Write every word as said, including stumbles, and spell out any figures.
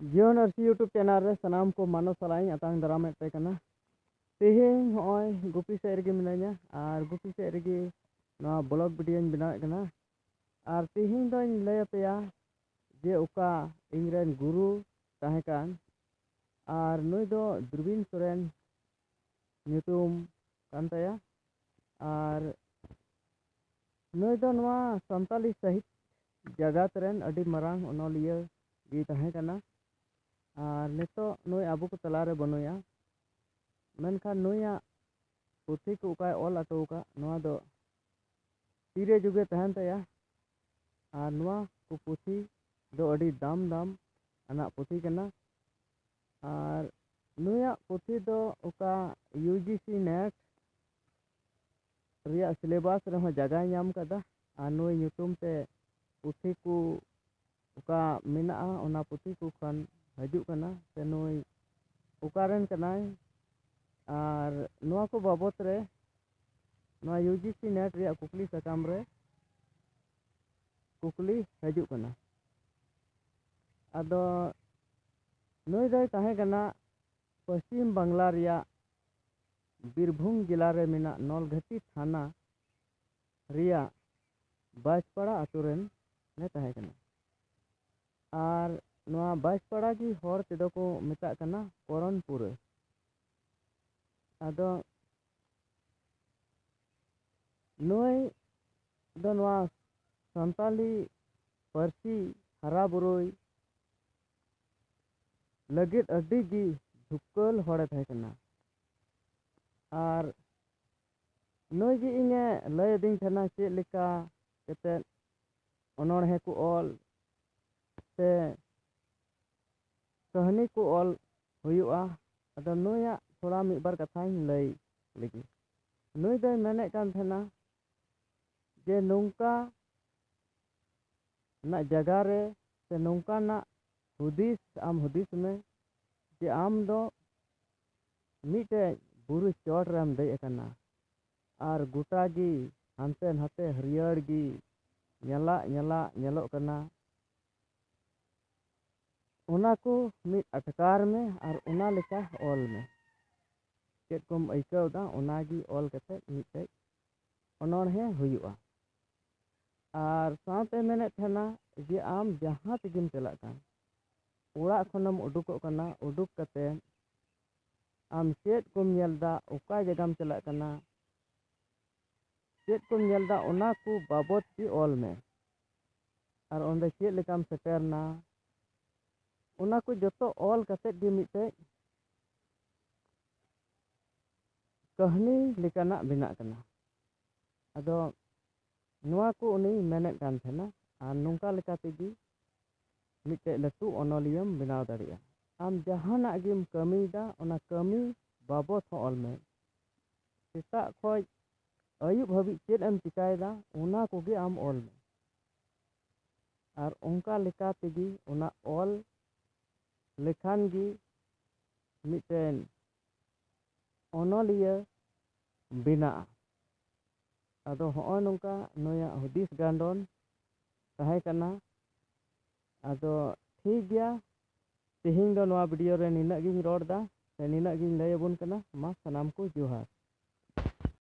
ᱡᱤᱭᱚᱱ ᱟᱹᱨᱥᱤ YouTube channel ᱨᱮ ᱥᱟᱱᱟᱢ ᱠᱚ ᱢᱟᱱᱚᱛ ᱥᱟᱞᱟᱜ ᱤᱧ ᱟᱛᱟᱝ ᱫᱟᱨᱟᱢᱮᱫ ᱯᱮ ᱠᱟᱱᱟ᱾ ᱛᱮᱦᱮᱧ ᱦᱚᱸᱜᱼᱚᱭ ᱜᱩᱯᱤ ᱥᱮᱫ ᱨᱮᱜᱮ ᱢᱤᱱᱟᱹᱧᱟ ᱟᱨ ᱜᱩᱯᱤ ᱥᱮᱫ ᱨᱮᱜᱮ ᱱᱚᱣᱟ vlog videoᱧ ᱵᱮᱱᱟᱣᱮᱫ ᱠᱟᱱᱟ᱾ ᱟᱨ ᱛᱮᱦᱮᱧ ᱫᱚᱧ ᱞᱟᱹᱭ ᱟᱯᱮᱭᱟ ᱡᱮ ᱚᱠᱟ ᱤᱧᱨᱮᱱ ᱜᱩᱨᱩ ᱛᱟᱦᱮᱸ ᱠᱟᱱ, ᱟᱨ ᱱᱩᱭ ᱫᱚ ᱫᱩᱨᱵᱤᱱ ᱥᱚᱨᱮᱱ ᱧᱩᱛᱩᱢ ᱠᱟᱱ ᱛᱟᱭᱟ᱾ ᱟᱨ ᱱᱩᱭ ᱫᱚ ᱱᱚᱣᱟ ᱥᱟᱱᱛᱟᱞᱤ ᱥᱟᱦᱤᱛ ᱡᱟᱜᱟᱛ ᱨᱮᱱ ᱟᱹᱰᱤ ᱢᱟᱨᱟᱝ ᱚᱱᱚᱞᱤᱭᱟᱹ ᱜᱮ ᱛᱟᱦᱮᱸ ᱠᱟᱱᱟ᱾ ᱟᱨ ᱱᱤᱛᱚᱜ ᱱᱩᱭ ᱟᱵᱚ ᱠᱚ ᱛᱟᱞᱟᱨᱮ ᱵᱟᱹᱱᱩᱭᱟ, ᱢᱮᱱᱠᱷᱟᱱ ᱱᱩᱭᱟᱜ ᱯᱩᱛᱷᱤ ᱠᱚ ᱚᱠᱟᱭ ᱚᱞ ᱦᱚᱴᱚ ᱟᱠᱟᱫ, ᱱᱚᱣᱟ ᱫᱚ ᱛᱤᱨᱮ ᱡᱩᱜᱮ ᱛᱟᱦᱮᱱ ᱛᱟᱭᱟ᱾ ᱟᱨ ᱱᱚᱣᱟ ᱠᱚ ᱯᱩᱛᱷᱤ ᱫᱚ ᱟᱹᱰᱤ ᱫᱟᱢ ᱫᱟᱢ ᱟᱱᱟᱜ ᱯᱩᱛᱷᱤ ᱠᱟᱱᱟ᱾ ᱟᱨ ᱱᱩᱭᱟᱜ ᱯᱩᱛᱷᱤ ᱫᱚ ᱚᱠᱟ UGC NET ᱨᱮᱭᱟᱜ syllabus ᱨᱮᱦᱚᱸ ᱡᱟᱭᱜᱟᱭ ᱧᱟᱢ ᱠᱟᱫᱟ᱾ ᱟᱨ ᱱᱩᱭ ᱧᱩᱛᱩᱢ ᱛᱮ ᱯᱩᱛᱷᱤ ᱠᱚ ᱚᱠᱟ ᱢᱮᱱᱟᱜᱼᱟ, ᱚᱱᱟ ᱯᱩᱛᱷᱤ ᱠᱚ ᱠᱷᱚᱱ ᱦᱤᱡᱩᱜ ᱠᱟᱱᱟ, ᱥᱮ ᱱᱩᱭ ᱚᱠᱟᱨᱮᱱ ᱠᱟᱱᱟᱭ᱾ ᱟᱨ ᱱᱚᱣᱟ ᱠᱚ ᱵᱟᱵᱚᱛ ᱨᱮ ᱱᱚᱣᱟ UGC NET ᱨᱮᱭᱟᱜ ᱠᱩᱠᱞᱤ ᱥᱟᱠᱟᱢ ᱨᱮ ᱠᱩᱠᱞᱤ ᱦᱤᱡᱩᱜ ᱠᱟᱱᱟ᱾ ᱟᱫᱚ ᱱᱩᱭ ᱫᱚᱭ ᱛᱟᱦᱮᱸ ᱠᱟᱱᱟ ᱯᱚᱥᱪᱤᱢ ᱵᱟᱝᱞᱟ ᱨᱮᱭᱟᱜ ᱵᱤᱨᱵᱷᱩᱢ ᱡᱮᱞᱟ ᱨᱮ ᱢᱮᱱᱟᱜ ᱱᱚᱞᱜᱷᱟᱴᱤ ᱛᱷᱟᱱᱟ ᱨᱮᱭᱟᱜ ᱵᱟᱸᱥᱯᱟᱲᱟ ᱟᱛᱳ ᱨᱮᱱ ᱮ ᱛᱟᱦᱮᱸ ᱠᱟᱱᱟ᱾ ᱟᱨ ᱱᱚᱣᱟ ᱵᱟᱸᱥᱯᱟᱲᱟ ᱜᱮ ᱦᱚᱲ ᱛᱮᱫᱚ ᱠᱚ ᱢᱮᱛᱟᱜ ᱠᱟᱱᱟ ᱠᱚᱨᱚᱱᱯᱩᱨᱟᱹ᱾ ᱟᱫᱚ ᱱᱩᱭ ᱫᱚ ᱱᱚᱣᱟ ᱥᱟᱱᱛᱟᱞᱤ ᱯᱟᱹᱨᱥᱤ ᱦᱟᱨᱟ ᱵᱩᱨᱩᱭ ᱞᱟᱹᱜᱤᱫ ᱟᱹᱰᱤ ᱜᱮ ᱡᱷᱩᱠᱟᱹᱞ ᱦᱚᱲᱮ ᱛᱟᱦᱮᱸ ᱠᱟᱱᱟ᱾ ᱟᱨ ᱱᱩᱭ ᱜᱮ ᱤᱧᱮ ᱞᱟᱹᱭ ᱟᱹᱫᱤᱧ ᱛᱟᱦᱮᱱᱟ ᱪᱮᱫ ᱞᱮᱠᱟ ᱠᱟᱛᱮᱫ ᱚᱱᱚᱬᱦᱮ ᱠᱚ ᱚᱞ ᱥᱮ ᱠᱟᱹᱦᱱᱤ ᱠᱚ ᱚᱞ ᱦᱩᱭᱩᱜᱼᱟ᱾ ᱟᱫᱚ ᱱᱩᱭᱟᱜ ᱛᱷᱚᱲᱟ ᱢᱤᱫ ᱵᱟᱨ ᱠᱟᱛᱷᱟᱧ ᱞᱟᱹᱭ ᱞᱮᱜᱮ᱾ ᱱᱩᱭ ᱫᱚᱭ ᱢᱮᱱᱮᱫ ᱠᱟᱱ ᱛᱟᱦᱮᱱᱟ ᱡᱮ ᱱᱚᱝᱠᱟ ᱱᱟᱜ ᱡᱟᱭᱜᱟ ᱨᱮ ᱥᱮ ᱱᱚᱝᱠᱟᱱᱟᱜ ᱦᱩᱫᱤᱥ ᱟᱢ ᱦᱩᱫᱤᱥ ᱢᱮ ᱡᱮ ᱟᱢ ᱫᱚ ᱢᱤᱫᱴᱮᱡ ᱵᱩᱨᱩ ᱪᱚᱴ ᱨᱮᱢ ᱫᱮᱡ ᱟᱠᱟᱱᱟ, ᱟᱨ ᱜᱚᱴᱟ ᱜᱮ ᱦᱟᱱᱛᱮ ᱱᱟᱛᱮ ᱦᱟᱹᱨᱭᱟᱹᱲ ᱜᱮ ᱧᱟᱞᱟᱜ ᱧᱟᱞᱟᱜ ᱧᱮᱞᱚᱜ ᱠᱟᱱᱟ᱾ ᱚᱱᱟ ᱠᱚ ᱢᱤᱫ ᱟᱴᱠᱟᱨ ᱢᱮ ᱟᱨ ᱚᱱᱟ ᱞᱮᱠᱟ ᱚᱞ ᱢᱮ᱾ ᱪᱮᱫ ᱠᱚᱢ ᱟᱹᱭᱠᱟᱹᱣ ᱮᱫᱟ, ᱚᱱᱟ ᱜᱮ ᱚᱞ ᱠᱟᱛᱮ ᱢᱤᱫᱴᱮᱡ ᱚᱱᱚᱬᱦᱮ ᱦᱩᱭᱩᱜᱼᱟ᱾ ᱟᱨ ᱥᱟᱶᱛᱮ ᱢᱮᱱᱮᱫ ᱛᱟᱦᱮᱱᱟ ᱡᱮ ᱟᱢ ᱡᱟᱦᱟᱸ ᱛᱮᱜᱮᱢ ᱪᱟᱞᱟᱜ ᱠᱟᱱ, ᱚᱲᱟᱜ ᱠᱷᱚᱱᱮᱢ ᱩᱰᱩᱠᱚᱜ ᱠᱟᱱᱟ, ᱩᱰᱩᱠ ᱠᱟᱛᱮ ᱟᱢ ᱪᱮᱫ ᱠᱚᱢ ᱧᱮᱞ ᱮᱫᱟ, ᱚᱠᱟ ᱡᱟᱭᱜᱟᱢ ᱪᱟᱞᱟᱜ ᱠᱟᱱᱟ, ᱪᱮᱫ ᱠᱚᱢ ᱧᱮᱞ ᱮᱫᱟ, ᱚᱱᱟ ᱠᱚ ᱵᱟᱵᱚᱫ ᱜᱮ ᱚᱞ ᱢᱮ᱾ ᱟᱨ ᱚᱸᱰᱮ ᱪᱮᱫ ᱞᱮᱠᱟᱢ ᱥᱮᱴᱮᱨᱱᱟ, ᱚᱱᱟ ᱠᱚ ᱡᱚᱛᱚ ᱚᱞ ᱠᱟᱛᱮ ᱜᱮ ᱢᱤᱫᱴᱮᱡ ᱠᱟᱹᱦᱱᱤ ᱞᱮᱠᱟᱱᱟᱜ ᱵᱮᱱᱟᱜ ᱠᱟᱱᱟ᱾ ᱟᱫᱚ ᱱᱚᱣᱟ ᱠᱚ ᱩᱱᱤᱭ ᱢᱮᱱᱮᱫ ᱠᱟᱱ ᱛᱟᱦᱮᱱᱟ᱾ ᱟᱨ ᱱᱚᱝᱠᱟ ᱞᱮᱠᱟ ᱛᱮᱜᱮ ᱢᱤᱫᱴᱮᱡ ᱞᱟᱹᱴᱩ ᱚᱱᱚᱞᱤᱭᱟᱹᱢ ᱵᱮᱱᱟᱣ ᱫᱟᱲᱮᱭᱟᱜᱼᱟ᱾ ᱟᱢ ᱡᱟᱦᱟᱱᱟᱜ ᱜᱮᱢ ᱠᱟᱹᱢᱤᱭᱮᱫᱟ, ᱚᱱᱟ ᱠᱟᱹᱢᱤ ᱵᱟᱵᱚᱫ ᱦᱚᱸ ᱚᱞ ᱢᱮ᱾ ᱥᱮᱛᱟᱜ ᱠᱷᱚᱡ ᱟᱹᱭᱩᱵ ᱦᱟᱹᱵᱤᱡ ᱪᱮᱫ ᱮᱢ ᱪᱤᱠᱟᱭᱮᱫᱟ, ᱚᱱᱟ ᱠᱚᱜᱮ ᱟᱢ ᱚᱞ ᱢᱮ᱾ ᱟᱨ ᱚᱱᱠᱟ ᱞᱮᱠᱟ ᱛᱮᱜᱮ ᱚᱱᱟ ᱚᱞ ᱞᱮᱠᱷᱟᱱ ᱜᱮ ᱢᱤᱫᱴᱮᱱ ᱚᱱᱚᱞᱤᱭᱟᱹ ᱵᱮᱱᱟᱜᱼᱟ᱾ ᱟᱫᱚ ᱦᱚᱸᱜᱼᱚᱭ ᱱᱚᱝᱠᱟ ᱱᱩᱭᱟᱜ ᱦᱩᱫᱤᱥ ᱜᱟᱱᱰᱚᱱ ᱛᱟᱦᱮᱸ ᱠᱟᱱᱟ᱾ ᱟᱫᱚ ᱴᱷᱤᱠ ᱜᱮᱭᱟ, ᱛᱮᱦᱮᱧ ᱫᱚ ᱱᱚᱣᱟ ᱵᱷᱤᱰᱤᱭᱳ ᱨᱮ ᱱᱤᱱᱟᱹᱜ ᱜᱤᱧ ᱨᱚᱲ ᱮᱫᱟ, ᱥᱮ ᱱᱤᱱᱟᱹᱜ ᱜᱤᱧ ᱞᱟᱹᱭ ᱟᱵᱚᱱ ᱠᱟᱱᱟ᱾ ᱢᱟ ᱥᱟᱱᱟᱢ ᱠᱚ ᱡᱚᱦᱟᱨ᱾